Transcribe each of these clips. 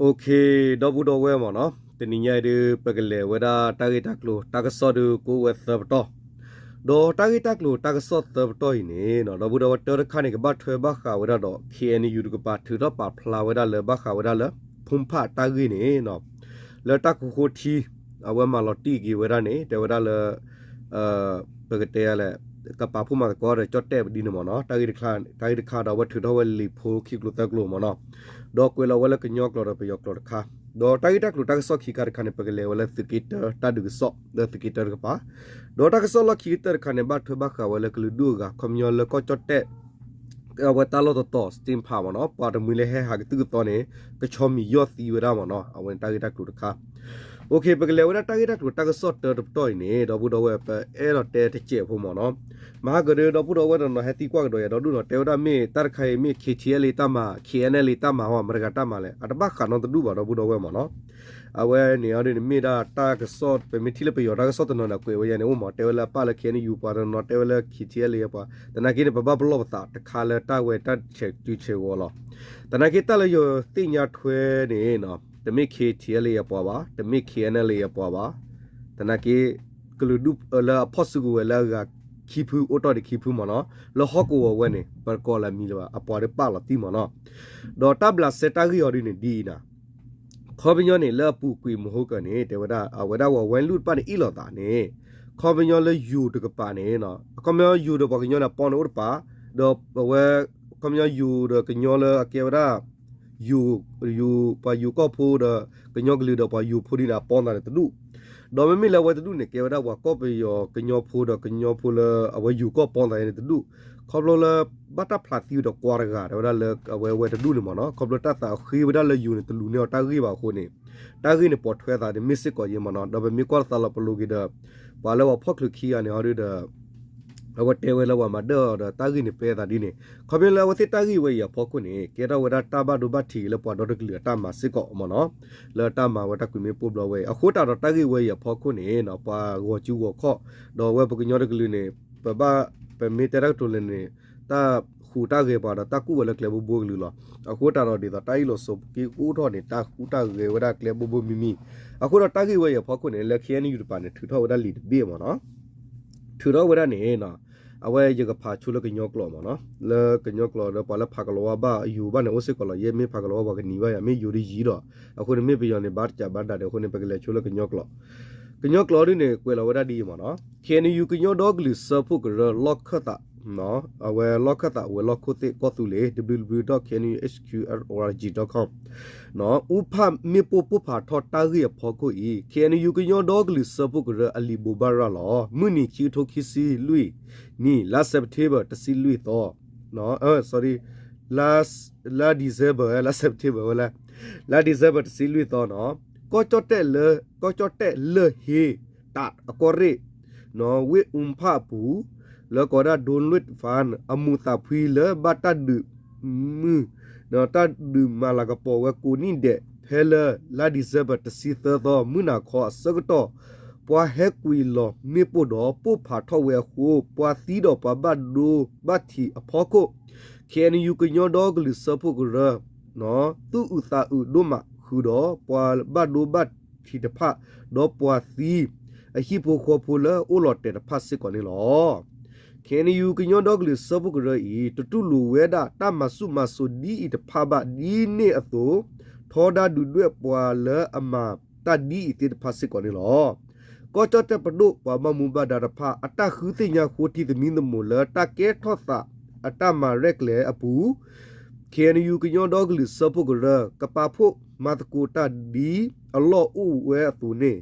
ဒီပုၢ်ဒီဝဲၢ်မ့ၢ်နီၤ, တနံၤညါအံၤဒုး ပကလဲၤဝဲဒၣ်တၢ်ဂ့ၢ်တၢ်ကျိၤတၢ်ကစီၣ်ဒုးကအိၣ်ဝဲသၢပတီၢ်, ဒီးတၢ်ဂ့ၢ်တၢ်ကျိၤတၢ်ကစီၣ်သၢပတီၢ်အံၤန့ၣ်နီၤ ဒီပုၢ်ဒီဝဲၢ်တၢတခါန့ၣ် ကဘၣ်ထွဲဘၣ်ဃးဝဲဒၣ်ဒီး ခ့ၣ်အဲၣ်ယူၣ် တကပၤ ထုးထီၣ်ပာ်ဖျါဝဲဒၣ်လၢဘၣ်ဃးဝဲဒၣ်လၢ ဖူဖၣ်တၢ်ဂ့ၢ်န့ၣ်နီၤ, လၢတၢ်ကဃိထံ အဝဲမၤလီၤတံၢ်က့ၤဝဲဒၣ်န့ၣ် တဲဝဲဒၣ်လၢ ပကတဲလဲၣ် ကပာ်ဖှိၣ်မၤသကိးဒီးကၠီၣ်တဲၣ်ပဒ်န့ၣ်မ့ၢ်နီၤ, တၢ်ဂ့ၢ်တခါ, တၢ်ဂ့ၢ်တခါဒီးအဝဲထုးထီၣ်ဝဲလံာ်ဖိခံကျိၤသၢကျိၤမ့ၢ်နီၤ, ဒီးကွဲးလီၤဝဲလၢကညီကျိာ်ဒီးပယီၤကျိာ်တခါ, ဒီးတၢ်ဂ့ၢ်တၢ်ကျိၤတၢ်ကစီၣ်ခံခါတခါန့ၣ် ပကလဲၤဝဲလၢသုးက့တၢတၢ်ဒုးကစီၣ်လၢသုးက့တၢတကပၤ, ဒီးတၢ်ကစီၣ်လီၢ်ခံကတၢၢ်တခါန့ၣ် ဘၣ်ထွဲဘၣ်ဃးဝဲလၢကလုာ်ဒူၣ်အဂၤ ခီပညီလၢကီၢ်ကၠီၣ်တဲၣ် အဝဲတၢ်လီၢ်တတီၤ စတ့ဖၣ်မ့ၢ်နီၤ, ပှၤတမှံၤလၢဟဲဟးကသုၣ်ကသီန့ၣ် ကဆီမံၤယီၢ်သံဝဲဒၣ်မ့ၢ်နီၤ, အဝဲန့ၣ်တၢ်ဂ့ၢ်တၢ်ကျိၤတခါ ပကလဲၤဝဲဒၣ်တၢ်ဂ့ၢ်တၢ်ကျိၤတၢ်ကစီၣ်တၢတပတီၢ်အံၤန့ၣ် ဒီပုၢ်ဒီဝဲၢ် ပအဲၣ်ဒိးတဲတစဲးဖိမ့ၢ်နီၤ, မဟါကဒီး ဒီပုၢ်ဒီဝဲၢ်တနီၤဟဲသံကွၢ်ကဒီးယၤဒီဒူၣ်နီၤ, တဲဝဲဒၣ်မ့ၢ်တၢ်တခါအံၤမ့ၢ် ခ့ၣ်ထံၣ်အဲၣ်လ့ တၢ်မၤ ခ့ၣ်အဲၣ်အဲၣ်လ့ တၢ်မၤဟီ မတၤတဂၤတၢ်မၤလဲၣ်, အတဘၣ်ဃးနီတဒူၣ်ဘၣ် ဒီပုၢ်ဒီဝဲၢ်မ့ၢ်နီၤ, အဝဲန့ၣ်အီၤဒ်န့ၣ်မ့ၢ်ဒၣ်တၢ်ကစီၣ် ပမ့ၢ်ထံၣ်လၢပယီၤတၢ်ကစီၣ်တနီၤန့ၣ် ကွဲးဝဲယၤန့ၣ်အိၣ်မ့ၢ် တဲဝဲလၢအပၣ်လၢ ခ့ၣ်အဲၣ်ယူၣ် ပှၤတနီၤ တဲဝဲလၢ ခ့ၣ်ထံၣ်အဲၣ်လ့ ပှၤ သနာ်က့န့ၣ် ပဘၣ်ပလီၢ်ပသးတခါလၢတၢ်ဝဲတၢ်ဆဲးတုၤဆဲးဂီၤလီၤ, သနာ်က့တၢ်လၢယသ့ၣ်ညါထွဲန့ၣ် တမ့ၢ် ခ့ၣ်ထံၣ်အဲၣ်လ့ အပှၤဘၣ်, တမ့ၢ် ခ့ၣ်အဲၣ်အဲၣ်လ့ အပှၤဘၣ်, သနာ်က့ ကလုာ်ဒူၣ်လၢအဖီၣ်စုကဝဲၤလၢအဂၤခံဖု အိၣ်တ့ၢ်ဒံးခံဖုမ့ၢ်နီၤ, လၢဟီၣ်ကဝီၤဝဲန့ၣ် ပတကိးလၢအမံၤလၢၤဘၣ် အပှၤဒုးပာ်လီၤသံမ့ၢ်နီၤ, ဒီးတၢ်ဘျးစဲတၢ်ဂ့ၢ်အီၤဒ်န့ၣ်ဒ်အံၤနီၤ, ခီပညီန့ၣ် လၢအပူၤကွံာ်မဟိကၢန့ၣ် တဲဝဲဒၣ် အဝဲဒၣ်ဝဲဝဲလူၢ်တဖၣ်န့ၣ်အ့ၣ်လိာ်သးန့ၣ်, ခီပညီလၢယိၤတကပၤန့ၣ်, ခီပညီယိၤဒီးပှၤကညီန့ၣ် အပီန့ၣ်အိၣ်တပၤ, ဒီးအဝဲ ခီပညီယိၤဒီးကညီလၢအကဲဝဲဒၣ် ယိၤ, ယိၤ, ပှၤယိၤကီၢ်ဖိဒီး ကညီကလုာ်ဒီးပှၤယိၤဖိဒ်န့ၣ် အပီသးန့ၣ်တဒူၣ်, ဒီးမ့မ့ၢ်လၢအဝဲတဒူၣ်န့ၣ် ကဲဝဲဒၣ်ပှၤကီၢ်ပယီၤကညီဖိဒီးကညီဖိလၢအဝဲယိၤကီၢ်ပီသးန့ၣ်တဒူၣ်, ခီဖျိလၢ ဘၣ်တၢ်ဖျးသံဝဲဒီးကွါတဂၤ တဲဝဲဒၣ်လၢအဝဲဝဲတဒူၣ်န့ၣ်မ့ၢ်နီၤ, ခီဖျိတၢ်သးဃ့ဝဲဒၣ်လၢယိၤန့ၣ် တလူၤန့ၢ်အီၤတၢ်ဂ့ၢ်ဘၣ်အဃိန့ၣ်, တၢ်ဂ့ၢ်န့ၣ်ပိာ်ထွဲသးန့ၣ်မ့ၢ်စ့ၢ်ကီးယဲမ့ၢ်နီၤ, ဒီးပမ့ၢ်ကွၢ်လီၤသးလီၤပလိာ်က့ၤဒီး ပှၤလၢပှၤဖီၣ်ချုးခံဂၤန့ၣ်အီၤဒုဒီး အဝဲတဲဝဲလၢပှၤမၤဒၢၣ်အီၤဒီးတၢ်ဂ့ၢ်န့ၣ်ပဲသးဒ်န့ၣ်, ခီဖျိလၢအဝဲသ့ၣ်တၢ်ဂ့ၢ်ဝဲအံၤအဖီခိၣ်န့ၣ် ကဲထီၣ်ဝဲဒၣ်တၢ်ဘၣ်ဒိဘၣ်ထံးက့ၤလၢပှၤဒီတကလုာ်အတၢ်မၤစ့ၢ်ကီးမ့ၢ်နီၤ, လၢတၢ်မၤဝဲတၢ်ကွံာ်မ့ၢ်ပိၢ်ဘျီဝဲအံၤ အဃိသတးဒီးတၢ်ဂ့ၢ်ဝဲအံၤအဖီခိၣ်န့ၣ် ပှၤဂီၤစုဂီၤခီၣ်, ဒီးအဝဲပကညီတကလုာ်န့ၣ် ပဘၣ် ပမ့ၢ်တဲတၢ်ကတိၤလဲၣ်န့ၣ် တၢ်ဟူးတၢ်ဂဲၤပှၤဒီးတၢ်ကူၣ်ဝဲလၢကျဲဘိဘိကလုာ်လီၤ. အဃိသတးဒီးဒ်သိးတၢ်အ့ၣ်လိာ်ဆိးက့ ကအိၣ်ထီၣ်န့ၣ် တၢ်ဟူးတၢ်ဂဲၤဝဲဒၣ်ကျဲဘိဘိမံၤမံၤ, အဃိဒီးတၢ်ဂ့ၢ်ဝဲအံၤအဖီခိၣ်န့ၣ် လၢ ခ့ၣ်အဲၣ်ယူၣ် တကပၤန့ၣ် ထုးထီၣ်ဝဲဒၣ်လံာ်တဘ့ၣ်မ့ၢ်နီၤ, ထုးထီၣ်ဝဲဒၣ်န့ၣ် အဝဲယကဖးဆိလၢကညီကျိာ်မ့ၢ်နီၤ, လၢကညီကျိာ်ဒီးပှၤလၢဖးကလီၤဝါဘၣ်ယိၤဘၣ်န့ၣ် အိၣ်စ့ၢ်ကီးလီၤ. ယဲမ့ၢ်ဖးကလီၤဝါပှၤကနံၤဘၣ်ယၤ မ့ၢ်ယိၤဒ်ယံၤဒီး, အဃိန့ၣ်မ့ၢ်ပယီၤန့ၣ် ဘၣ်တကးဘၣ်တဂၤဒီး အဃိန့ၣ် ပကလဲၤဆိလၢကညီကျိာ်, ကညီကျိာ်ဒ်န့ၣ် ကွဲးလီၤဝဲဒၣ်ဒ်အံၤမ့ၢ်နီၤ, ခ့ၣ်အဲၣ်ယူၣ် ကညီဒီကလုာ်စၢဖှိၣ်ကရၢလီၢ်ခၢၣ်သး အဝဲလီၢ်ခၢၣ်သးဝဲၤလီၢ်ခိၣ်သ့ၣ်ကီၢ်သူလ့ၤ ဝဝ dot K N U H Q dot org dot com အူဖၣ်မ့ၣ်ပိၢ်ပိၢ်ဖးထီၣ်တၢ်ဂ့ၢ်အဖီခိၣ်အံၤ ခ့ၣ်အဲၣ်ယူၣ် ကညီဒီကလုာ်စၢဖှိၣ်ကရၢအလံာ်ဘိးဘၣ်ရၤလီၤ. မုၢ်နံၤခံကထိခံဆံလွံၢ်နံၣ် လါစဲးပထ့ဘၢၣ်တဆံလွံၢ်သီ, လါ December လါ September ဝဲလၢ လါ December တဆံလွံၢ်သီနီၤ, ကီၢ်ကၠီၣ်တဲၣ်လၢ ကီၢ်ကၠီၣ်တဲၣ်လၢဟ့တးအကီၢ်ရ့ၣ် ဝ့ၢ်အူဖၣ်အပူၤ လၢကိးဝဲဒၣ် ဒိလွ့ၣ်ဖၣ် အမူးသးဖှံလၢဘၣ်တၢ်ဒုးမုၢ် တၢ်ဒုးမၤလၤကပီၤဝဲကိးနံၣ်ဒဲး ဖဲလၢလါ December တဆံသၢသီ မုၢ်နၤခီအဆၢကတီၢ် ပှၤဟဲကွံာ်လီၤမ့ၣ်ပိၢ်ဒီးပိၢ်ဖးထီၣ်ဝဲအဃိ ပှၤသံဒီးပှၤဘၣ်ဒိဘၣ်ထံးအဖီခိၣ် ခ့ၣ်အဲၣ်ယူၣ် ကညီဒီကလုာ်စၢဖှိၣ်ကရၢ သူၣ်အုးသးအုးဒိၣ်မးဃုာ်ဒီး ပှၤဘၣ်ဒိဘၣ်ထံးတဖၣ် ဒီးပှၤသံ အဟံၣ်ဖိဃီဖိလၢအိၣ်လီၤတဲာ်တဖၣ်စ့ၢ်ကီးန့ၣ်လီၤ. ခ့ၣ်အဲၣ်ယူၣ် ကညီဒီကလုာ်စၢဖှိၣ်ကရၢအံၤ တတူၢ်လိာ်ဝဲဒၣ်တၢ်မၤဆူၣ်မၤစိးဒ်အံၤတဖၣ်ဘၣ် ဒ်န့ၣ်အသိး ထီဒါဒုးဒွဲၣ်ပှၤလၢအမၤတၢ်ဒ်အံၤသ့ၣ်တဖၣ်စ့ၢ်ကီးန့ၣ်လီၤ. ကီၢ်ကၠီၣ်တဲၣ်ပဒိၣ်ပှၤဘၣ်မူဘၣ်ဒါတဖၣ် အတၢ်ဃုသ့ၣ်ညါဃိထံသမံသမိးလၢတၢ်ကဲထီၣ်သးအတၢ်မၤရဲၣ်ကျဲၤအပူၤ ခ့ၣ်အဲၣ်ယူၣ် ကညီဒီကလုာ်စၢဖှိၣ်ကရၢ ကပာ်ဖှိၣ်မၤသကိးတၢ်ဒ်အလီၢ်အိၣ်ဝဲအသိးန့ၣ်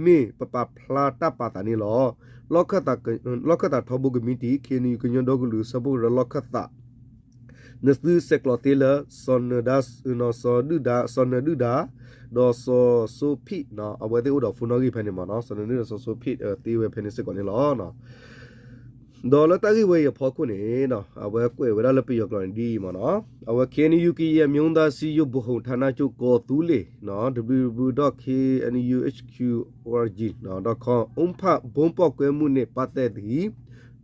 မ့ၢ်ပပာ်ဖျါတၢ်ပာ်သးန့ၣ်လီၤ. လီၢ်ခၢၣ်သးထီဘိကမံးတံာ် ခ့ၣ်အဲၣ်ယူၣ် ကညီဒီကလုာ်စၢဖှိၣ်ကရၢလီၢ်ခၢၣ်သး နသုဆဲးကျိးသ့လၢ စီၤနၢၤဒါ, စီၤဒုၣ်ဒါ, စီၤနၢၤဒုၣ်ဒါ, ဒီးစီၤစိဖံး, အဝဲသ့ၣ်အိၣ်ဒီးဖိနီၣ်ဂံၢ်ဖဲန့ၣ်မ့ၢ်နီၤ, စီၤနၢၤဒုၣ်ဒါ စီၤစိဖံးသ့ဝဲဖဲန့ၣ်စ့ၢ်ကီးန့ၣ်လီၤ. ဒီးလၢတၢ်ဂ့ၢ်ဝဲအံၤအဖီခိၣ်န့ၣ် အဝဲကွဲးဝဲဒၣ်လၢပယီၤကျိာ်န့ၣ်ဒ်အံၤမ့ၢ်နီၤ, အဝဲ ခ့ၣ်အဲၣ်ယူၣ် ကရင်အမျိုးသားစည်းရုံးဗဟိုဌာနချုပ် ကီၢ်သူလ့ၤ www dot K N U H Q org dot com အူဖၣ်ဘိပီၣ်ကွဲမုၢ်န့ၣ် ပာ်သဲးသံ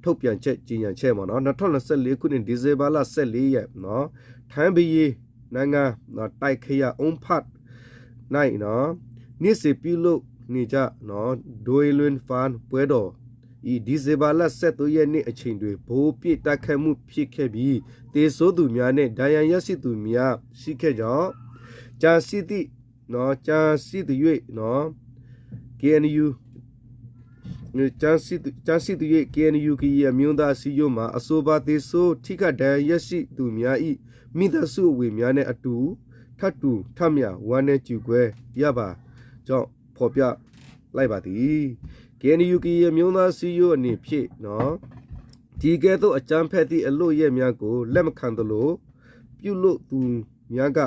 ထုတ်ပြန်ချက် ကြေညာချက် မ့ၢ်နီၤ, နထီၣ်နစဲးလ့ခုန့ၣ် ဒံၣ်စ့ဘၢလၢစဲးလ့ယဲၢ် ထၣ်ဘယ့နါငါ တၢ်ခယၢၣ် အူဖၣ် နှစ်စဉ်ပြုလုပ်နေကြ Dongwon Fund ပွဲတော် ဒီဇင်ဘာလ ဆယ့်သုံးရက်နေ့အချိန်တွင် ဗုံးပစ်တိုက်ခိုက်မှု ဖြစ်ခဲ့ပြီး သေဆုံးသူများနှင့် ဒဏ်ရာရရှိသူများ ရှိခဲ့ကြောင်း ကြားသိသ- နော် ကြားသိသရွေ့ နော် KNU ကြားသိသ- ကြားသိသရွေ့ KNU ကရင်အမျိုးသားအစည်းအရုံးမှ အဆိုပါသေဆုံးထိခိုက်ဒဏ်ရာရရှိသူများ၏ မိသားစုဝင်များနှင့်အတူ ထပ်တူထပ်မျှ ဝမ်းနည်းကြေကွဲရပါကြောင်း ဖော်ပြလိုက်ပါသည်။ KNU ကရင်အမျိုးသားအစည်းအရုံးအနေဖြင့် နော် ဒီကဲ့သို့အကြမ်းဖက်သည့်အလုပ်ရပ်များကို လက်မခံသလို ပြုလုပ်သူများက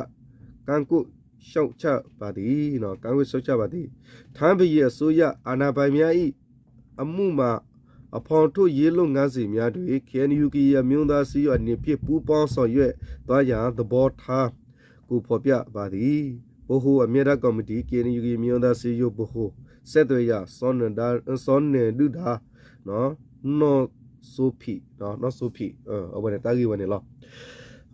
ကန့်ကွက်ရှုတ်ချပါသည် နော် ကန့်ကွက်ရှုတ်ချပါသည်။ ထိုင်းဘုရင်အစိုးရအာဏာပိုင်များ၏ အမှုမှာ အဖော်ထုတ်ရေးလုပ်ငန်းစဉ်များတွင် KNU ကရင်အမျိုးသားအစည်းအရုံးအနေဖြင့် ပူးပေါင်းဆောင်ရွက်သွားရန် သဘောထားကို ဖော်ပြပါသည်။ ဗဟိုအမြဲတမ်းကော်မတီ KNU ကရင်အမျိုးသားအစည်းအရုံး ဗဟို ဆက်သွယ်ရာ စောနန္ဒ- စောနန္ဒုဒါ နော် နီၢ်စိဖံး နီၢ်စိဖံး အဝဲန့ၣ် တၢ်ဂ့ၢ်ဝဲန့ၣ်လီၤ.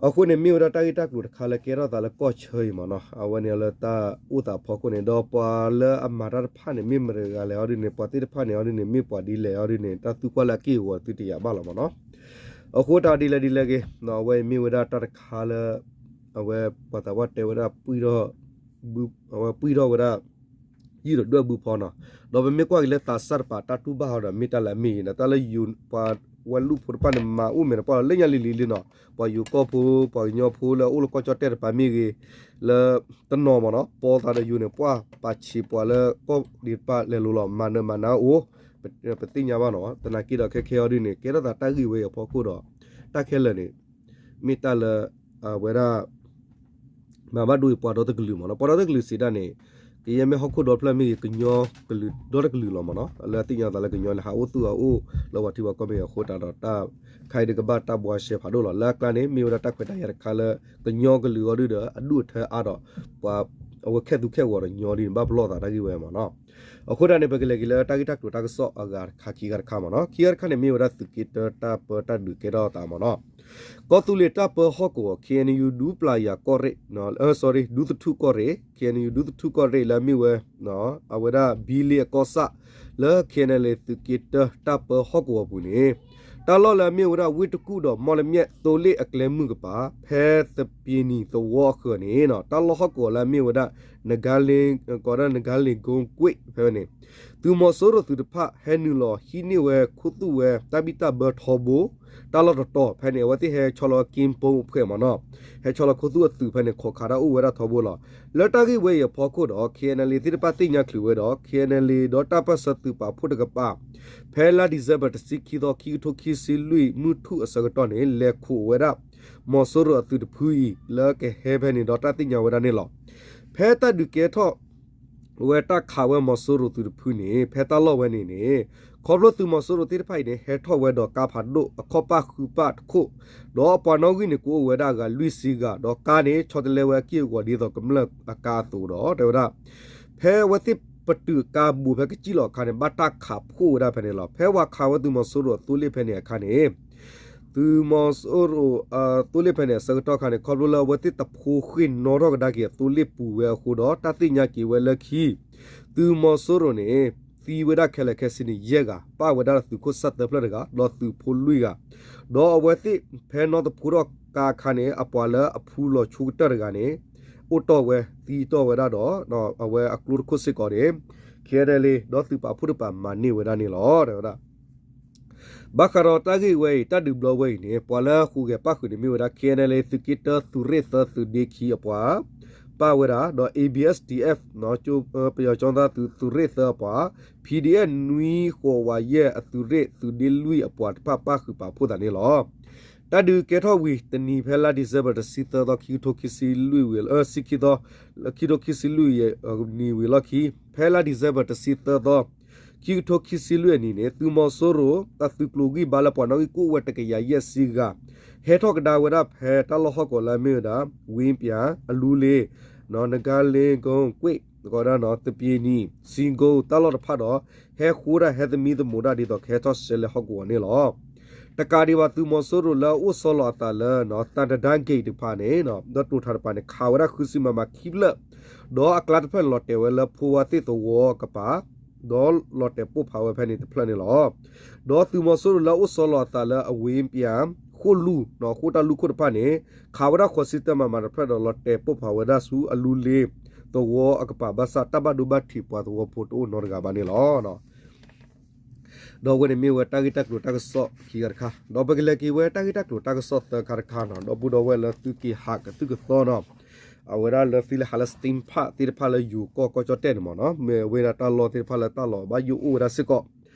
အဃိန့ၣ် မ့ၢ်ဝဲဒၣ်တၢ်ဂ့ၢ်တၢ်ကျိၤတခါလၢကဲထီၣ်သးလၢကီၢ်ဆၢအံၤမ့ၢ်နီၤ, အဝဲန့ၣ်လၢတၢ်အိၣ်သးအဖီခိၣ်န့ၣ် ဒီးပှၤလၢအမၤတၢ်တဖၣ်န့ၣ် မ့ၢ်မတဂၤလဲၣ်အီၤဒ်န့ၣ် ပှၤသ့ၣ်တဖၣ်န့ၣ်အီၤဒ်န့ၣ် မ့ၢ်ပှၤဒ်လဲၣ်အီၤဒ်န့ၣ် တၢ်သံကွၢ်လၢအက့ၢ်အဂီၤသုတယာ်ဘၣ်လီၤမ့ၢ်နီၤ. အဃိတၢ်ဒ်လဲၣ်ဒ်လဲၣ်ဂ့ၤ အဝဲမ့ၢ်ဝဲဒၣ်တၢ်တခါလၢ အဝဲပှၤသးပှၢ်တဲဝဲဒၣ် အဝဲပှံၢ်ထီၣ်ဝဲဒၣ် ယုၢ်ဒီးဒွဲၣ်ဘုဖီနီၤ, ဒီးပမ့ၢ်ကွၢ်က့ၤလၢသးစၢ်တပၤတၢ်တူၢ်ဘၣ်အီၤဒီး မ့ၢ်တၢ်လၢအမ့ၢ်အံၤနီၤ, တၢ်လၢယိၤ ပှၤဝဲလူၢ်ဖိတဖၣ်န့ၣ် မၤအိၣ်မဲာ်တပှၢ်လီၤ လၢညါလံၤလံၤလံနီၤ, ပှၤယိၤကီၢ်ဖိ ပှၤကညီဖိလၢအအိၣ်လၢကီၢ်ကၠီၣ်တဲၣ်တပၤမ့ၢ်ဂ့ၤ, လၢတနီၤမ့ၢ်နီၤ ပီသးဒီးယိၤန့ၣ် ပှၢ်ပာ်ဆံးပှၤလၢကီၢ်ဒံးတပၤလဲၤလိၤလီၤ မၤနၢၤမၤနၢၤအိၣ်, ပသ့ၣ်ညါဘၣ်နီၤ, သနာ်က့ဒီးခဲခဲအီၤဒ်န့ၣ် ကဲထီၣ်သးတၢ်ဂ့ၢ်ဝဲအံၤအဖီခိၣ်ဒီး တၢ်ခဲလၢာ်န့ၣ် မ့ၢ်တၢ်လၢ အဝဲဒၣ် မၤဘၣ်ဒိအံၤပှၤဒီတကလုာ်မ့ၢ်နီၤ, ပှၤဒီတကလုာ်စံးဒၣ်န့ၣ် ကယဲၢ်မ့ၢ်ဟီၣ်ခိၣ်ဒီဖျၢၣ်မ့ၢ်ဂ့ၤ ကညီကလုာ်ဒီတကလုာ်လီၤမ့ၢ်နီၤ, လၢအသ့ၣ်ညါသးလၢကညီန့ၣ် ဟးအိၣ်သူၣ်အအိၣ်လၢပှၤထံပှၤကီၢ်မ့ၢ်ဂ့ၤအဃိတၢ်ဒီးတၢ် ခါအံၤဒ်ကဘၣ်တၢ်ဘှါရှဲဖးဒိၣ်လီၤ. လၢအကျါန့ၣ် မ့ၢ်ဝဲဒၣ်တၢ်ခွဲးတၢ်ယာ်တခါလၢ ကညီကလုာ်အီၤဒ်ဒီး အဒူၣ်အထၢအါဒီး ပှၤအဝဲခဲသူခဲဂီၤဒီးညီဒ်န့ၣ် ဘၣ်ပလီၢ်သးတၢ်ဂ့ၢ်ဝဲမ့ၢ်နီၤ. အဃိတၢ်န့ၣ် ပကလဲၤက့ၤလၢတၢ်ဂ့ၢ်တၢ်ကျိၤတၢ်ကစီၣ်အဂၤတခါခံဂၤတခါမ့ၢ်နီၤ, ခံဂၤတခါန့ၣ် မ့ၢ်ဝဲဒၣ်သုးက့တၢတၢ်ပၢတၢ်ဒုးကဲထီၣ်သးမ့ၢ်နီၤ. ကီၢ်သူလ့ၤတၢ်ပၢဟီၣ်ကဝီၤ KNU ဒူပျၤယၤကီၢ်ရ့ၣ် sorry ဒူသထူၣ်ကီၢ်ရ့ၣ် KNU ဒူသထူၣ်ကီၢ်ရ့ၣ်လၢအမ့ၢ်ဝဲ အဝဲဒၣ်ဘံလ့အကီၢ်ဆၣ် လၢ KNLA သုးက့တၢတၢ်ပၢဟီၣ်ကဝီၤပူၤန့ၣ် တၢ်လီၢ်လၢအမ့ၢ်ဝဲဒၣ်ဝ့ၢ်တကူၣ်ဒီး မီလမၠဲၣ်သိလ့ၣ်အကျဲမုၢ်ကပၤ ဖဲသပ့ၤနံၤသဝီအဃၢၤန့ၣ် တၢ်လီၢ်ဟီၣ်ကဝီၤလၢအမ့ၢ်ဝဲဒၣ် နဂါလ့ၤ ကိးဒၣ် နဂါလ့ၤကိကွ့ၣ် ဖဲန့ၣ် သုးမီၤစိရိၤသုးတဖၣ် ဟဲနုာ်လီၤဟံးန့ၢ်ဝဲခူသူၣ်ဝဲတၢ်ဘံၣ်တၢ်ဘၢထီဘိ တၢ်လီၢ်တတီၤဖဲန့ၣ် အဝဲသ့ၣ်ဟဲဆီလီၤဝဲက့ဖိအဖှဲးမ့ၢ်နီၤ, ဟဲဆီလီၤခူသူၣ်အသုးဖဲန့ၣ် ခိးခးတၢ်အိၣ်ဝဲဒၣ်ထီဘိလီၤ. လၢတၢ်ဂ့ၢ်ဝဲအံၤအဖီခိၣ်ဒီး KNLA သ့ၣ်တဖၣ်သ့ၣ်ညါချုးဝဲဒီး KNLA ဒီးတၢ်ပၢၢ်ဆၢသုးပာ်ဖှိၣ်တကပၤ ဖဲလါဒံၣ်စဲဘၢၣ်တဆံခံသီ ခံကထိခံဆံလွံၢ် မုၢ်ထူၣ်အဆၢကတီၢ်န့ၣ် လဲၤခိးဝဲဒၣ် မီၤစိရိၤအသုးတဖုအံၤ လၢကဟဲဖဲန့ၣ်ဒီးတၢ်သ့ၣ်ညါဝဲဒၣ်န့ၣ်လီၤ. ဖဲတၢ်ဒုးကဲထီၣ် ဝဲတၢ်ခးဝဲမီၤစိရိၤသုးတဖုန့ၣ် ဖဲတၢ်လီၢ်ဝဲန့ၣ်န့ၣ် ခီဖျိသုးမီၤစိရိၤသ့ၣ်တဖၣ်အံၤန့ၣ် ဟဲထီၣ်ဝဲဒီးကါဖးဒိၣ်အခီၣ်ပၣ်ဃုပၣ်တခိၣ်, ဒီးအပှၤနီၣ်ဂံၢ်န့ၣ် ကအိၣ်ဝဲဒၣ်အဂၤလွံၢ်ဆံဂၤ, ဒီးကါန့ၣ် ဆီတလဲဝဲအက့ၢ်အဂီၤဒ်သိးကမျၢၢ်အကါအသိးဒီး တဲဝဲဒၣ် ဖဲအဝဲသ့ၣ်ပတုာ်ကါဘူးဖဲကစံၣ်လီၤအခါန့ၣ် ဘၣ်တၢ်ခးဖှိၣ်ဝဲဒၣ်ဖဲန့ၣ်လီၤ. ဖဲပှၤခးဝဲသုးမီၤစိရိၤအသိလ့ၣ်ဖဲန့ၣ်အခါန့ၣ် သုးမီၤစိရိၤအသိလ့ၣ်ဖဲန့ၣ် အဆၢကတီၢ်ခါန့ၣ် ခီဖျိလၢအဝဲသ့ၣ်တဖိဃ့ၢ်နီၣ်ထီၣ်ကဒါက့ၤအသိလ့ၣ်ပူၤဝဲအဃိဒီး တၢ်သ့ၣ်ညါက့ၤဝဲလၢခံ သုးမီၤစိရိၤန့ၣ် သံဝဲဒၣ်ခဲလၢာ်ခဲဆ့န့ၣ် ယဲၢ်ဂၤ, ပၣ်ဝဲဒၣ်သုးခိၣ်စၢ်သၢဖျၢၣ်တဂၤ ဒီးသုးဖိလွံၢ်ဂၤ, ဒီးအဝဲသ့ၣ်ဖဲနီၣ်သဖိထီၣ်ကါအခါန့ၣ် အပှၤလၢအဖူလီၤဆိကတၢၢ်တဂၤန့ၣ် အိၣ်တီၢ်ဝဲသံတီၢ်ဝဲဒၣ်ဒီး အဝဲအကျိတခိၣ်စ့ၢ်ကီးန့ၣ် KNLA ဒီးသုးပာ်ဖှိၣ်တပၤမၤန့ၢ်ဝဲဒၣ်န့ၣ်လီၤ တဲဝဲဒၣ် ဘၣ်ဃးဒီးတၢ်ဂ့ၢ်ဝဲအံၤ တၢ်ဒုးဘျီဝဲအံၤန့ၣ် ပှၤလၢအဟူးဂဲၤပၣ်ဃုာ်န့ၣ်မ့ၢ်ဝဲဒၣ် KNLA သုးက့တၢသုးရ့ၣ်သၢသုးဒ့ခံအပှၤ ပၣ်ဝဲဒၣ် ဒီး A B S D F ပယီၤကၠီသးသုးရ့ၣ်သၢအပှၤ PDF နွံဃိးဝးယဲၢ်အသုးရ့ၣ်သုးဒ့လွံၢ်အပှၤတဖၣ်ပၣ်ဃုာ်ပာ်ဖှိၣ်သးန့ၣ်လီၤ. တၢ်ဒုးကဲထီၣ်ဝံၤတနံၤဖဲလါဒံၣ်စဲဘၢၣ်တဆံသၢသီ ခံကထိခံဆံလွံၢ်ဝံၤ ခံကထိခံဆံ ခံကထိခံဆံလွံၢ်နံၤဝံၤလီၢ်ခံ ဖဲလါဒံၣ်စဲဘၢၣ်တဆံသၢသီ ခံကထိခံဆံလွံၢ်အနံၤန့ၣ် သုးမီၤစိရိၤအသုးကျိၤဂံၢ်ဘါလၢပှၤနီၣ်ဂံၢ်ကအိၣ်ဝဲတကယၤယဲၢ်ဆံဂၤ ဟဲထီၣ်ကဒါဝဲဒၣ်ဖဲတၢ်လီၢ်ဟီၣ်ကဝီၤလၢအမ့ၢ်ဝဲဒၣ် ဝ့ၣ်ပၠၣ် အလူလ့ၤ နဂါလ့ၤကိကွ့ၣ် သပ့ၤနံၤ စံကိ တၢ်လီၢ်တဖၣ်ဒီး ဟဲဃိဒၣ်ဟဲသမံသမိးဒၣ်ဒ်သိးကဟဲထီၣ်ရှဲလဲဟီၣ်ကဝီၤန့ၣ်လီၤ. တကးဒံးဘၣ်သုးမီၤစိရိၤလၢအအိၣ်ဆီလီၤအသးလၢ သးတဒါဂ့ၣ်တဖၣ်န့ၣ် ဒီးတိာ်ထးတဖၣ်န့ၣ် ခးဝဲဒၣ်ဃုဆံမမခံဖျၢၣ်, ဒီးအကျါတဖျၢၣ်န့ၣ် လီၤတဲာ်ဝဲလၢဖိဝါသ့ၣ်သဝီကပၤ ဒီးလီၤတဲာ်ပိၢ်ဖးဝဲဖဲန့ၣ်တဖျၢၣ်န့ၣ်လီၤ. ဒီးသုးမီၤစိရိၤလၢအအိၣ်ဆီလီၤအသးလၢအဝ့ၣ်ပၠၣ် ဃိၣ်လူၢ် ဃိၣ်တၢ်လူၢ်ခိၣ်တဖၣ်န့ၣ် ခးဝဲဒၣ်ဃိးဆံတၢမမတဖျၢၣ်ဒီး လီၤတဲာ်ပိၢ်ဖးဝဲဒၣ်ဆူအလူလ့ၤသဝီအကပၤ ဘၣ်ဆၣ်တၢ်ဘၣ်ဒိဘၣ်ထံးပှၤသဝီဖိတအိၣ်နီတဂၤဘၣ်န့ၣ်လီၤ. ဒီးအဝဲန့ၣ်မ့ၢ်ဝဲတၢ်ဂ့ၢ်တၢ်ကျိၤတၢ်ကစီၣ်ခံခါတခါ, ဒီးပကလဲၤက့ၤဝဲတၢ်ဂ့ၢ်တၢ်ကျိၤတၢ်ကစီၣ်သၢခါတခါနီၤ, ဒီပုၢ်ဒီဝဲၢ်လၢသုက့ၤဟးကသုၣ်ကသီနီၤ, အဝဲဒၣ်လၢသုလဲၤဟးလၢ steam park သ့ၣ်တဖၣ်လၢယိၤကီၢ်ကီၢ်ကၠီၣ်တဲၣ်န့ၣ်မ့ၢ်နီၤ, မ့ၢ်ဝဲဒၣ်တၢ်လီၢ်သ့ၣ်တဖၣ်လၢတၢ်လီၢ်ဘၣ်ယိၣ်အိၣ်ဝဲဒၣ်စ့ၢ်ကီး,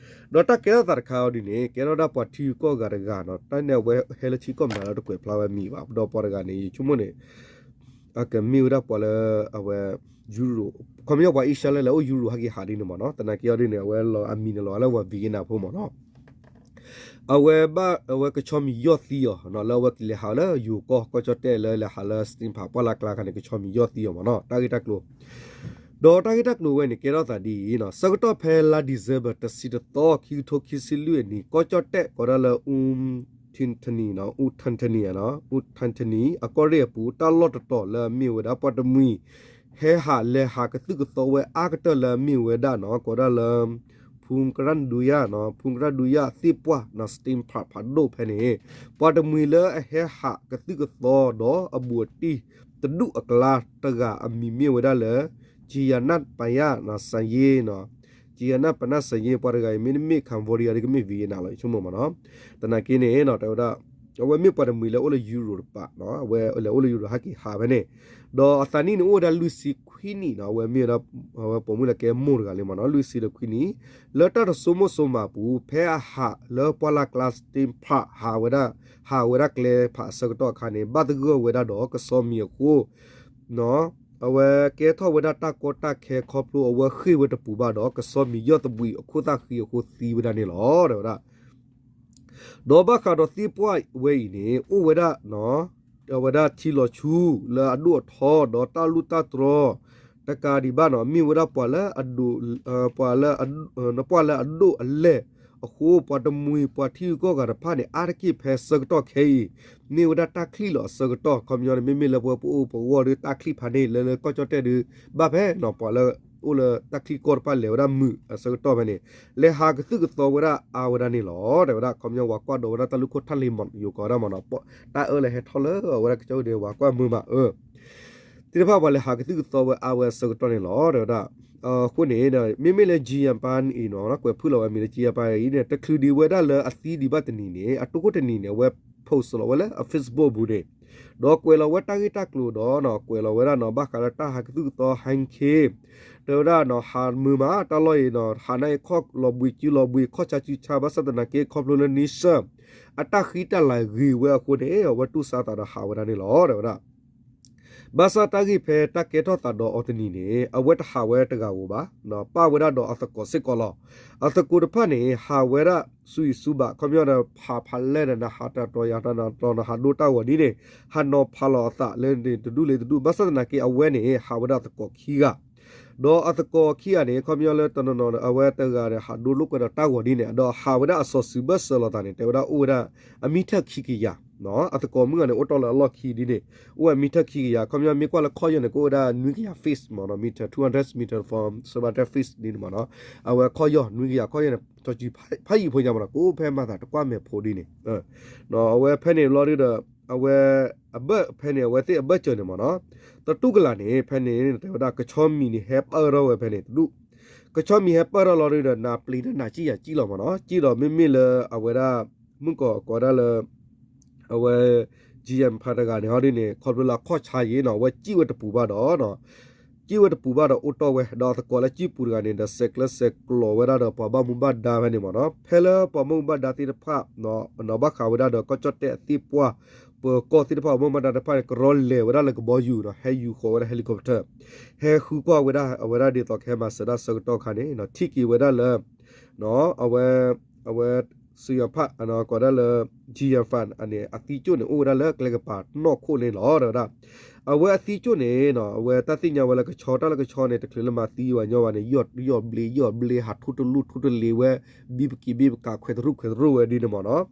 ဒီးတၢ်ကဲထီၣ်သးတခါအံၤဒ်န့ၣ် ကဲထီၣ်ဒၣ်ပှၤထံဂုၤကီၢ်ဂၤတဂၤနီၤ, တၢ်န့ၣ်အဝဲဟဲလၢထံကီၢ်မနုၤလၢတကွဲးဖျါဝဲမံၤဘၣ်, ဒီးပှၤတဂၤန့ၣ် ယဆိကမိၣ်န့ၣ် အကမ့ၢ်ဝဲဒၣ်ပှၤလၢ အဝဲ ယူရိၤ, ခီပညီပှၤအ့ရှါလၢလဲၤအိၣ်ယူရိၤဟဲက့ၤဟးဒ်န့ၣ်မ့ၢ်နီၤ, သနာ်က့အီၤဒ်န့ၣ် အဝဲလီၤအမံၤန့ၣ်လီၤလၢပှၤ Vietnam ဖိမ့ၢ်နီၤ, အဝဲဘၣ်အဝဲကဆီမံၤယီၢ်သံအီၤနီၤ, လၢအဝဲကလဲၤဟးလၢယိၤကီၢ်ကီၢ်ကၠီၣ်တဲၣ်လၢလဲၤဟးလၢ steam park ပှၢ်လၢ်ကျါခါန့ၣ် ကဆီမံၤယီၢ်သံအီၤမ့ၢ်နီၤ, တၢ်ဂ့ၢ်တၢ်ကျိၤ ဒီးတၢ်ဂ့ၢ်တၢ်ကျိၤဝဲန့ၣ် ကဲထီၣ်သးဒ်အံၤနီၤ, ဆၢကတီၢ်ဖဲလါ December တဆံတသီ ခံကထိခံဆံလွံၢ်အနံၣ် ကီၢ်ကၠီၣ်တဲၣ်ကိးဒၣ်လၢ အူ Thantini နီၤ, အူ Thantini နီၤ, အူ Thantini အကီၢ်ရ့ၣ်အပူၤ တၢ်လီၢ်တတီၤလၢအမ့ၢ်ဝဲဒၣ် ပှၤတမှံၤ ဟဲဟးလဲၤဟးကသုၣ်ကသီဝဲအါကတၢၢ်လၢအမ့ၢ်ဝဲဒၣ်နီၤ, ကိးဒၣ်လၢ ဖူကရၣ်ဒူယၣ်နီၤ, ဖူကရၣ်ဒူယၣ်သ့ၣ်ပှၢ်နီၤ, steam park ဖးဒိၣ်ဖဲန့ၣ် ပှၤတမှံၤလၢအဟဲဟးကသုၣ်ကသီဒီးအဘူးအတံၢ်တဒူၣ်အကျါတဂၤအမံၤမ့ၢ်ဝဲဒၣ်လၢ ကံယၤနၢ်ပယၣ်နီၤ, စယ့နီၤ, ကံယၤနၢ်ပနၢ်စယ့ ပှၤတဂၤအံၤ မ့တမ့ၢ် Cambodia ဒီးကမ့ၢ် Vietnam လီၤ ယဆိကမိၣ်မ့ၢ်နီၤ, သနာ်က့န့ၣ်နီၤ တဲဝဲဒၣ် အဝဲမ့ၢ်ပှၤတမှံၤလၢအိၣ်လၢယူရိၤတပၤနီၤ, အဝဲလၢအိၣ်လၢယူရိၤဟဲက့ၤဟးဖဲန့ၣ်, ဒီးအသးနံၣ်န့ၣ်အိၣ်ဝဲဒၣ်လွံၢ်ဆံခွံနံၣ်နီၤ, အဝဲမ့ၢ်ဝဲဒၣ် အဝဲပိာ်မုၣ်လၢကဲမိၢ်တဂၤလံမ့ၢ်နီၤ, လွံၢ်ဆံဒီးခွံနံၣ်, လၢတၢ်တဆိကမိၣ်ဆိကမးအပူၤ ဖဲအဟးလၢပှၢ်လၢ်ကျါ steam park ဟးဝဲဒၣ်, ဟးဝဲဒၣ်ကျဲဖးအဆၢကတီၢ်အခါန့ၣ် ဘၣ်သဂၢၢ်ဝဲဒၣ်ဒီးကဆီမံၤအဃိ အဝဲကဲထီၣ်ဝဲဒၣ်တၢ်ကီတၢ်ခဲခီဖျိအဝဲဃ့ၢ်ဝဲတပူၤဘၣ်ဒီး ကဆီမံၤယီၢ်သဘှံးအခိၣ်သၣ်ဃံအဃိသံဝဲဒၣ်န့ၣ်လီၤ တဲဝဲဒၣ်. ဒီးဘၣ်ဃးဒီးသ့ၣ်ပှၢ်ဝဲအံၤန့ၣ် အိၣ်ဝဲဒၣ် အဝဲဒၣ်ထံလီၤဆူလၢအဒိၣ်အထီ ဒီးတၢ်လူၢ်တၢ်တြီ တကးဒံးဘၣ်နီၤ မ့ၢ်ဝဲဒၣ်ပှၤလၢအဒိၣ်, ပှၤလၢအဒိၣ်အလဲၢ်အဃိ ပှၤတမှံၤပှၤထံဂုၤကီၢ်ဂၤတဖၣ်န့ၣ် အါတက့ၢ်ဖဲဆၢကတီၢ်ခဲအံၤ မ့ၢ်ဝဲဒၣ်တၢ်ချံၣ်လီၤအဆၢကတီၢ် ခီပညီန့ၣ် မ့မ့ၢ်လၢပဝဲပအိၣ်ပဂီၢ်ဒီးတၢ်ချံၣ်ဖးန့ၣ် လၢလၢကီၢ်ကၠီၣ်တဲၣ်ဒီး ဘၣ်ဖဲနီၤ ပှၤလၢအိၣ်လၢတၢ်ချံၣ်ကီၢ်တဖၣ်လဲၤဝဲဒၣ်မုာ်အဆၢကတီၢ်ဖဲန့ၣ် လဲၤဟးကသုၣ်ကသီဝဲဒၣ်အါဝဲဒၣ်န့ၣ်လီၤ တဲဝဲဒၣ် ခီပညီဝၤကွၢ်ဒီးဝဲဒၣ်တၢ်လူၢ်ခိၣ်ထၣ်လ့မီၤယိၤကီးဝဲဒၣ်မ့ၢ်နီၤ တၢ်အၢလဲၤဟဲထီၣ်လၢအဝဲဒၣ်ကၠီဒုးဝၤကွၢ်မုာ်မးအၢ သ့ၣ်တဖၣ်ပှၤလဲၤဟးကသုၣ်ကသီဝဲအါဝဲအဆၢကတီၢ်န့ၣ်လီၤ တဲဝဲဒၣ်. အဃိန့ၣ် မ့မ့ၢ်လၢ ကံယၤပၣ်အံၤနီၤ ကွဲးဖုၣ်လီၤဝဲမံၤလၢ ကံယၤပၣ်အံၤန့ၣ် တချုးဒံးဝဲဒၣ်လၢအသံဒံးဘၣ်တနံၤန့ၣ် အတိခိၣ်တနံၤန့ၣ် အဝဲ post လီၤဝဲလၢအ Facebook ပူၤန့ၣ် ဒီးကွဲးလီၤဝဲတၢ်ဂ့ၢ်တၢ်ကျိၤဒီး ကွဲးလီၤဝဲဒၣ်နီၤ ဘၣ်ဃးလၢတၢ်ဟးကသုၣ်ကသီ ဟဲခ့ တဲဝဲဒၣ်နီၤ ဟးမုာ်မး တၢ်လီၢ်အံၤနီၤ ဟးန့ၣ်ခီၣ်လီၤဘှံးစုလီၤဘှံး ခီၣ်ဆါစုဆါ ဘၣ်ဆၣ်သနာ်က့ ခီဖျိလၢ နီၣ်စၢၣ် အတၢ်ဃံတၢ်လၤဂ့ၤဝဲအဃိန့ၣ် အဝဲတူၢ်ဆါသးဒီးဟးဝဲဒၣ်န့ၣ်လီၤ တဲဝဲဒၣ်. ဘၣ်ဆၣ်တၢ်ဂ့ၢ်ဖဲတၢ်ကဲထီၣ်သးဒီးအီၤတနံၤန့ၣ် အဝဲတဟးဝဲတဂၤဧိၤဘၣ်, ပၣ်ဝဲဒၣ်ဒီးအသကိးစ့ၢ်ကီးလီၤ. အသကိးတဖၣ်န့ၣ် ဟးဝဲဒၣ်ဆူအံၤဆူဘၣ် ခီပညီဒီး ဟးဖးလဲၢ်ဒီး နဟးတၢ်တီၤယၤတၢ်တီၤ နဟးဒိတၢ်ဂီၤဒ်န့ၣ် ဟးနီၤဖးလီၤအသးလၢန့ၣ်တဒူၣ်လၢတဒူၣ် ဘၣ်ဆၣ်သနာ်က့အဝဲန့ၣ် ဟးဝဲဒၣ်သကိးခံဂၤ ဒီးအသကိးခံဂၤန့ၣ် ခီပညီလၢတနီၤနီၤ အဝဲတဂၤဒီး ဟးဒိလိာ်ကွဲဒီးတၢ်ဂီၤဒ်န့ၣ် ဒီးဟးဝဲဒၣ်အစီၤစုၤဘၢၣ်စၢၤလိာ်သးန့ၣ် တဲဝဲဒၣ်အိၣ်ဝဲဒၣ် အမံထၢၣ်ခံကယၤ, အသကိးမုၣ်ဂၤန့ၣ် အိၣ်တ့ၢ်လၢအလီၢ်ခံဒ်န့ၣ် အိၣ်ဝဲမံထၢၣ်ခံကယၤ ခီပညီမ့ၢ်ကွၢ်လၢခီၣ်ယီၢ်န့ၣ် ကအိၣ်ဝဲဒၣ်နွံကယၤ feet မ့ၢ်နီၤ မံထၢၣ် two hundred meter from seven hundred feet ဒ်န့ၣ်မ့ၢ်နီၤ အဝဲခီၣ်ယီၢ် နွံကယၤခီၣ်ယီၢ်န့ၣ် စီၤစုၤဖးယံာ်ဖိညါမ့ၢ်နီၤ ကအိၣ်ဖဲမၤသးတကွၢ်မဲာ်ဖိဒ်န့ၣ် အဝဲဖဲန့ၣ်လီၤဒုဒီး အဝဲ အဘၢၣ်ဖဲန့ၣ် အဝဲသ့ၣ်အဘၢၣ်စၢၤန့ၣ်မ့ၢ်နီၤ တတူၢ်ကလာ်န့ၣ် ဖဲန့ၣ် တဲဝဲဒၣ် ကဆီမံၤန့ၣ် ဟဲပၢၢ်ထီၣ်ဝဲဖဲန့ၣ် တဒူၣ် ကဆီမံၤဟဲပၢၢ်ထီၣ်လီၤဒုဒီး နၤပျံၤတၢ်နၤစံၣ်ယၤစံၣ်လီၤမ့ၢ်နီၤ စံၣ်ဒီးမ့မ့ၢ်လၢအဝဲဒၣ် မုၣ်ကီၤကိးဒၣ်လၢ အဝဲ ကံယၤပၣ်တဂၤန့ၣ် ဟီဒ်န့ၣ် ခီဖျိလၢအခီၣ်ဆါယံၤနီၤ အဝဲစံၣ်ဝဲတပူၤဘၣ်ဒီး စံၣ်ဝဲတပူၤဘၣ်ဒီးအိၣ်တ့ၢ်ဝဲ ဒီးအသကိးလၢစံၣ်ပူၤတဂၤန့ၣ် ဒီးဆဲးကျၢဆဲးကျိးဝဲဒၣ်ဒီးပှၤဘၣ်မူဘၣ်ဒါဖဲန့ၣ်မ့ၢ်နီၤ ဖဲလၢပှၤဘၣ်မူဘၣ်ဒါသ့ၣ်တဖၣ် နီၤဘၣ်ဃးဝဲဒၣ်ဒီးကီၢ်ကၠီၣ်တဲၣ်အသ့ၣ်ပှၢ် ပၢၤကီၢ်သ့ၣ်တဖၣ် ပှၤဘၣ်မူဘၣ်ဒါတဖၣ်န့ၣ် ကရီလဲၤဝဲဒၣ်လၢကဘီယူၤနီၤ ဟဲယူၤဃီၤဝဲဒၣ် helicopter ဟဲဃုကွၢ်ဝဲဒၣ်အဝဲဒၣ်ဒ်သိးကဟဲမၤစၢၤဒၣ်ဆၢကတီၢ်အခါန့ၣ် ထံၣ်က့ၤဝဲဒၣ်လၢ အဝဲ အဝဲ စယီၤဖး ကိးဒၣ်လၢ G F န့ၣ် အသံကၠိၣ်န့ၣ် အိၣ်ဝဲဒၣ်လၢကျဲကပၤနီၢ်ခိၣ်န့ၣ်လီၤ တဲဝဲဒၣ်. အဝဲအသံကၠိၣ်န့ၣ် အဝဲတၢ်သ့ၣ်ညါဝဲလၢကဆီ တၢ်လၢကဆီန့ၣ် တချုးလၢမၤသံဝဲညီဘၣ်န့ၣ် ယီၢ်ဘျ့ယီၢ်ဘျ့ ဟးထူတလူၢ်ထူတလ့ၤဝဲ ဘံပက့ၤဘံပကး ခွဲးတရူၣ်ခွဲးတရူၣ်ဝဲဒ်န့ၣ်မ့ၢ်နီၤ.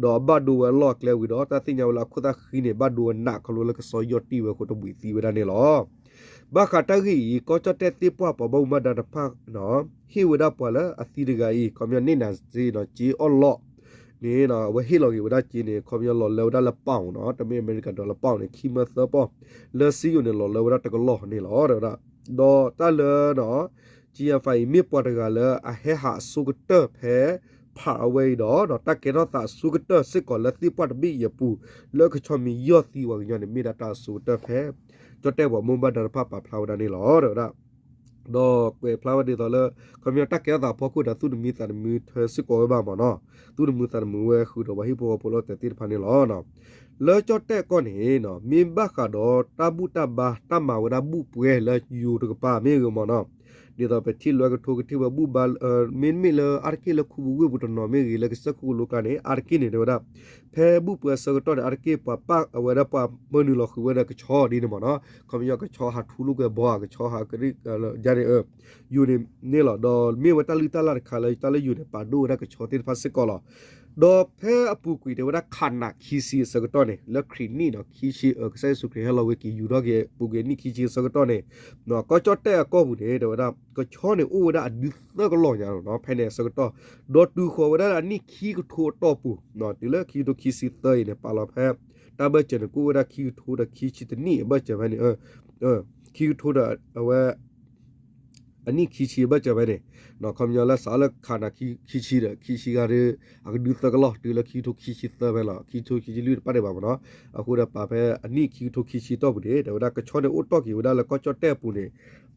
ဒီးဘၣ်ဒိဝဲအလီၢ်အကျဲဝံၤဒီး တၢ်သ့ၣ်ညါဝဲလၢအခိၣ်သၣ်ဃံန့ၣ် ဘၣ်ဒိဝဲနးခီဖျိလၢကဆီယီၢ်တံၢ်ဝဲအဃိ တဘှံးသံဝဲဒၣ်န့ၣ်လီၤ. ဘၣ်ဃးတၢ်ဂ့ၢ်အံၤ ကီၢ်ကၠီၣ်တဲၣ်သ့ၣ်ပှၢ်ပှၤဘၣ်မူဘၣ်ဒါတဖၣ် ဟ့ၣ်ဝဲဒၣ်ပှၤလၢအသံတဂၤအံၤ ခီပညီန့ၢ်နၤစ့ဒီး စ့အီၣ်လီၢ်န့ၣ် အဝဲဟ့ၣ်လီၤက့ၤဝဲဒၣ်စ့န့ၣ် ခီပညီလီၤလၢဝဲဒၣ်လၢ pound နီၤ, တမ့ၢ်အမဲရကၤ dollar, pound န့ၣ် ခံမၢသၢပီၢ်, လၢစ့ယိၤန့ၣ် လီၤလၢဝဲဒၣ်တကလီၢ်န့ၣ်လီၤ တဲဝဲဒၣ်. ဒီးတၢ်လၢ G F အံၤ မ့ၢ်ပှၤတဂၤလၢအဟဲဟးအဆိကတၢၢ်ဖဲ ဖးအဝဲအံၤဒီး တၢ်ကဲထီၣ်သးအဆိကတၢၢ်စ့ၢ်ကီးလၢသ့ၣ်ပှၢ်တဘ့ၣ်အံၤအပူၤ လၢကဆီမံၤယီၢ်သံဝဲကညီန့ၣ် မ့ၢ်ဒၣ်တၢ်အဆိကတၢၢ်ဖဲ ကၠီၣ်တဲၣ်ပှၤဘၣ်မူဘၣ်ဒါတဖၣ်ပာ်ဖျါဝဲဒၣ်န့ၣ်လီၤ တဲဝဲဒၣ်. ဒီးကွဲးဖျါဝဲဒ်သိးလၢ ခီပညီတၢ်ကဲထီၣ်သးအဖီခိၣ်ဒီး သူၣ်တမုာ်သးတမုာ်ထွဲစ့ၢ်ကီးဝဲဘၣ်မ့ၢ်နီၤ, သူၣ်တမုာ်သးတမုာ်ဝဲဃုာ်ဒီးပှၤဟံၣ်ဖိဃီဖိလီၤတဲာ်သ့ၣ်တဖၣ်န့ၣ်လီၤ. လၢကၠီၣ်တဲၣ်ကီၢ်န့ၣ် မ့ၢ်ဘၣ်ဃးဒီးတၢ်ဘူၣ်တၢ်ဘါ တၢ်မၤဝဲဒၣ်ဘူၣ်ပှဲၤလၢယိၤတကပၤမ့ၢ်ဂ့ၤမ့ၢ်နီၤ, ဒ်သိးပထံၣ်လွဲကထိကထံၣ်ဝဲဘူၣ်ဘါ မ့တမ့ၢ်လၢအါတက့ၢ်လၢခူပူၤဝ့ၢ်ပူၤတနီၤမ့ၢ်ဂ့ၤ လၢကစၢၢ်ခိၣ်ကလိကျါန့ၣ် အါတက့ၢ်န့ၣ် တဲဝဲဒၣ် ဖဲဘူၣ်ပှဲၤအဆၢကတီၢ်န့ၣ် အါတက့ၢ်ပှၤပာ်အဝဲဒၣ် ပှၤမၢနုာ်လီၤဃုာ်ဝဲဒၣ်ကဆီဒ်န့ၣ်မ့ၢ်နီၤ, ခီပညီကဆီဟးထူလိာ်ကွဲဘီဧါ ကဆီဟးကရံၣ် ယါန့ၣ် ယိၤန့ၣ်န့ၣ်လီၤ. ဒီးမ့ၢ်ဝဲတၢ်လုၢ်တၢ်လၢ်တခါလၢ တၢ်လၢယိၤန့ၣ် ပာ်ဒိၣ်ဝဲဒၣ်ကဆီသ့ၣ်တဖၣ်စ့ၢ်ကီးလီၤ. ဒီးဖဲအပူၤကွံာ်တဲဝဲဒၣ် ခးနးခံဆံအဆၢကတီၢ်န့ၣ် လၢခရံာ်နံၣ်ဒီးခံဆံ ကစၢ်ယ့ၣ်ၡူးခရံာ်ဟဲလီၤဝဲက့ၤယူၤထီၣ်က့ၤ ပူၤကွံာ်နံၣ်ခံဆံအဆၢကတီၢ်န့ၣ် ကီၢ်ကၠီၣ်တဲၣ်အကီၢ်ပူၤန့ၣ် တဲဝဲဒၣ် ကဆီန့ၣ်အိၣ်ဝဲဒၣ်အဒုသၢကလီၢ်ညါလီၤနီၤ ဖဲန့ၣ်အဆၢကတီၢ်, ဒီးတုၤဃီၤဝဲဒၣ်လၢအနံၣ်ခံကထိအတီၢ်ပူၤ တုၤလၢခံကထိခံဆံသၢအံၤန့ၣ် ပာ်လီၤဖဲ တၢ်ဘၢၣ်စၢၤန့ၣ် ကအိၣ်ဝဲဒၣ်ခံကထိဒီးခံဆံတနံၣ်အဘၢၣ်စၢၤဖဲန့ၣ်, ခံကထိဒီးအဝဲ အနံၣ်ခံဆံအဘၢၣ်စၢၤဖဲန့ၣ်, ခီပညီလၢစးလၢခးနးခံဆံဒီး ခံဆံဂၤဒီး အကဒုသၢကလီၢ် တုၤလၢခံကထိခံဆံသၢဖဲလီၤ ခံကထိခံဆံလွံၢ်တပၣ်ဒံးဘၣ်မ့ၢ်နီၤ, အဃိဒီးပာ်ဖဲအနံၣ်ခံကထိခံဆံတီၢ်ပူၤန့ၣ် တဲဝဲဒၣ်ကဆီန့ၣ်အိၣ်တီၢ်က့ၤဝဲဒၣ်လၢကီၢ်ကၠီၣ်တဲၣ်အပူၤန့ၣ်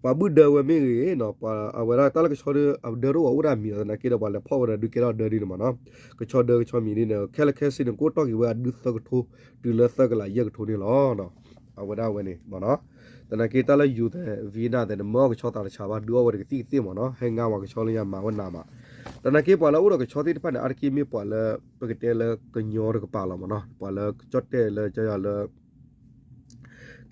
ပှၤဘုၣ်ဒၢဝဲမ့ၢ်ဂ့ၤ ပှၤအဝဲဒၣ်တၢ်လၢကဆီဒီး အဒၢတအိၣ်ဝဲဒၣ်မံၤသနာ်က့ဒီး ပှၤလဲၤဖီၣ်ဝဲဒီးဒုးကဲထီၣ်ဒၢဒ်န့ၣ်မ့ၢ်နီၤ, ကဆီဒၢကဆီမံၤဒ်န့ၣ် ခဲလၢာ်ခဲဆ့န့ၣ် ကအိၣ်တီၢ်က့ၤဝဲအဒုသၢကထိ တုၤလၢသၢကလးယဲၢ်ကထိန့ၣ်လီၤ. အဝဲဒၣ်ဝဲန့ၣ်မ့ၢ်နီၤ, သနာ်က့တၢ်လၢယိၤသဲး Vietnam သဲးန့ၣ် မၢအီၣ်ကဆီသးတဆးဘၣ် ဒုးအီၣ်ဝဲတကသံၣ်ကသ့ၣ်မ့ၢ်နီၤ, ဟဲငါဝဲကဆီလၢညါမၤဝဲနးမး, သနာ်က့ပှၤလၢအအိၣ်ဒီးကဆီသ့ၣ်တဖၣ်န့ၣ် အါတက့ၢ်မ့ၢ်ပှၤလၢ ပကတဲလၢကညီတကပၤလီၤမ့ၢ်နီၤ, ပှၤလၢကီၢ်ကၠီၣ်တဲၣ်လၢကယၤလၢ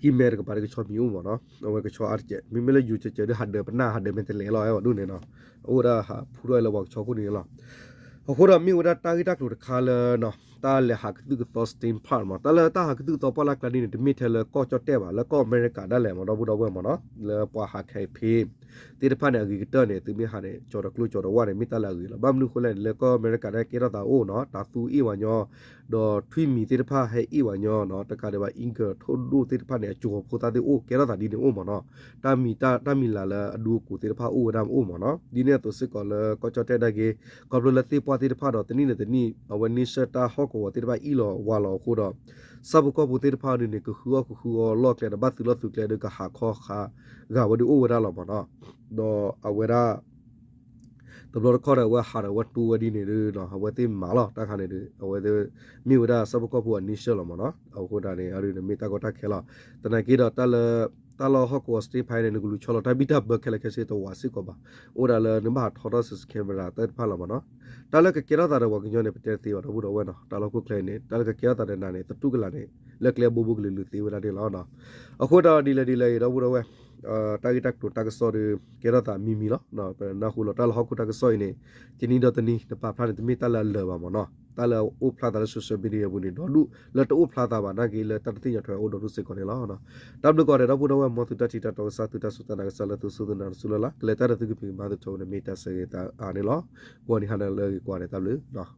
ကံၢ်မဲတကပၤဒီးကဆီမံၤအိၣ်မ့ၢ်နီၤ, အဝဲကဆီအါတက့ၢ် မ့မ့ၢ်လၢယိၤကဲးကဲးဒီး ဟးဒၢးပနၢ် ဟးဒၢးမဲာ်တဲၤလဲၤလီၤ ဟဲဝဲဒၣ်န့ၣ်နီၤ, အိၣ်ဝဲဒၣ်ဟးဖူထီၣ်လၢပှၤကဆီခိၣ်န့ၣ်လီၤ. အဃိဒီးမ့ၢ်ဝဲဒၣ်တၢ်ဂ့ၢ်တၢ်ကျိၤတခါလၢ တၢ်လဲၤဟးကသုၣ်ကသီ steam part မ့ၢ် တၢ်လၢတၢ်ဟးကသုၣ်ကသီပှၢ်လၢ်ကျါဒ်န့ၣ် တမ့ၢ်ထဲလၢကီၢ်ကၠီၣ်တဲၣ်ဘၣ် လၢကီၢ်အမဲရကၤဒၣ်လဲာ်မ့ၢ် ဒီပုၢ်ဒီဝဲၢ်မ့ၢ်နီၤ, လၢပှၤဟးခဲဖ့ သ့ၣ်တဖၣ်န့ၣ် အဂ့ၤကတၢၢ်န့ၣ် သုမ့ၢ်ဟးန့ၣ် ကၠီၤတကျိၣ်ကၠီၤတဝၣ်န့ၣ် မ့ၢ်တၢ်လၢအဂ့ၤလီၤ. ဘၣ်မနုၤအဃိလဲၣ်န့ၣ် လၢကီၢ်အမဲရကၤန့ၣ် ကဲထီၣ်သးအိၣ်နီၤ, တၤသူအ့ၣ်ဝဲညီ ဒီးထွံၣ်မံၤသ့ၣ်တဖၣ်ဟဲအ့ၣ်ဝဲညီနီၤ, တကးဒံးဘၣ် အံကၢၢ်ထိၣ်ဒိၣ်သ့ၣ်တဖၣ်န့ၣ် အကၠိၤဖိသၣ်သ့ၣ်အိၣ် ကဲထီၣ်သးဒ်န့ၣ်အိၣ်မ့ၢ်နီၤ, တၢ်မံၤတၢ် တၢ်မံၤလၢ်လၢအဒူအကိာ်သ့ၣ်တဖၣ်အိၣ်ဝဲဒၣ်အိၣ်မ့ၢ်နီၤ, ဒ်န့ၣ်အသိးစ့ၢ်ကီးလၢကီၢ်ကၠီၣ်တဲၣ်ဒၣ်က့ၤ ခီဖျိလၢသ့ၣ်ပှၢ်သ့ၣ်တဖၣ်ဒီး တနံၣ်န့ၣ်တနံၣ် အဝဲန့ဆၢၣ်တၢ်ဟီၣ်ကဝီၤသ့ၣ်တဖၣ်အံၣ်လီၤဝါလီၤအဃိဒီး ဆၣ်ဖိကီၢ်ဖိသ့ၣ်တဖၣ်ဒ်န့ၣ် ကဃုအီၣ်ကဃုအီအလီၢ်ကျဲဒီး ဘၣ်သုးလီၢ်သုးကျဲဒီး ကဟးခီဟးဂာ်ဝဲဒၣ်အိၣ်ဝဲဒၣ်လီၤမ့ၢ်နီၤ, ဒီးအဝဲဒၣ် တဘျီတခီၣ်ဒီး အဝဲဟးဒီးအဝဲတူၢ်ဝဲဒ်န့ၣ်ဒီး အဝဲသ့ၣ်မၤလီၤတၢ်ခါန့ၣ်ဒီး အဝဲသ့ၣ် မ့ၢ်ဝဲဒၣ်ဆၣ်ဖိကီၢ်ဖိအန့ဆၢၣ်လီၤမ့ၢ်နီၤ, အဃိဒၣ်န့ၣ် အဒ်န့ၣ်မ့ၢ်တၢ်ကီတၢ်ခဲလီၤ, သနာ်က့ဒီးတၢ်လၢ တၢ်လီၢ်ဟီၣ်ကဝီၤ state ဖဲန့ၣ် နကလူၤဆီလီၤတၢ်ဘံၣ်တၢ်ဘၢခဲလၢာ်ခဲဆ့တဝးစ့ၢ်ကီးဘၣ်, အိၣ်ဒၣ်လၢနဘၣ်ဟးထီထီၣ် camera သ့ၣ်တဖၣ်လီၤမ့ၢ်နီၤ, တၢ်လၢကကဲထီၣ်သးဒီးပှၤကညီန့ၣ် ပတဲသ့ဘၣ် ဒီပုၢ်ဒီဝဲၢ်နီၤ, တၢ်လီၢ်ခိၣ်ချၢအံၤန့ၣ် တၢ်လၢကကဲထီၣ်သးဒီးနၤန့ၣ် သတူၢ်ကလာ်န့ၣ် လၢကျဲဘိဘိကလုာ်လုာ်သ့ဝဲဒၣ်န့ၣ်လီၤ. အဃိဒီးဒ်လဲၣ်ဒ်လဲၣ်ဂ့ၤ ဒီပုၢ်ဒီဝဲၢ် တၢ်ဂ့ၢ်တၢ်ကျိၤတၢ်ကစီၣ်ဒီး ကဲထီၣ်သးမံၤမံၤလီၤ, ပနၢ်ဟူလီၤတၢ်လၢဟီၣ်ခိၣ်တၢ်ကစီၣ်အံၤန့ၣ် တနံၤဒီးတနံၤ နပာ်ဖျါန့ၣ် တမ့ၢ်တၢ်လၢအလၢာ်ဘၣ်မ့ၢ်နီၤ, တၢ်လၢအအိၣ်ဖျါသးလၢ social media အပူၤန့ၣ် ဒီဒူၣ် လၢတအိၣ်ဖျါသးဘၣ်နာ်က့ လၢတၢ်တသ့ၣ်ညါထွဲအိၣ်ဒီဒူၣ်စ့ၢ်ကီးန့ၣ်လီၤ. တၢ်ဘျုးကိးဂၤဒဲး ဒီပုၢ်ဒီဝဲၢ် မ်သုတၢ်ထံၣ်တၢ်တီကစၢ် သုတၢ်စူၢ်တၢ်နာ်ကစၢ်လၢသုစူၢ်သုနာ်တစူၢ်လၢ်လၢ် ကလဲၤတၢ်ဒီးသုကဖံးကမၤသုထီန့ၣ် မ့ၢ်တၢ်ဆၢဂ့ၤသးအါန့ၣ်လီၤ. ကိးနံၤဟါနၤလၢအဂ့ၤကိးဂၤဒဲး တၢ်ဘျုး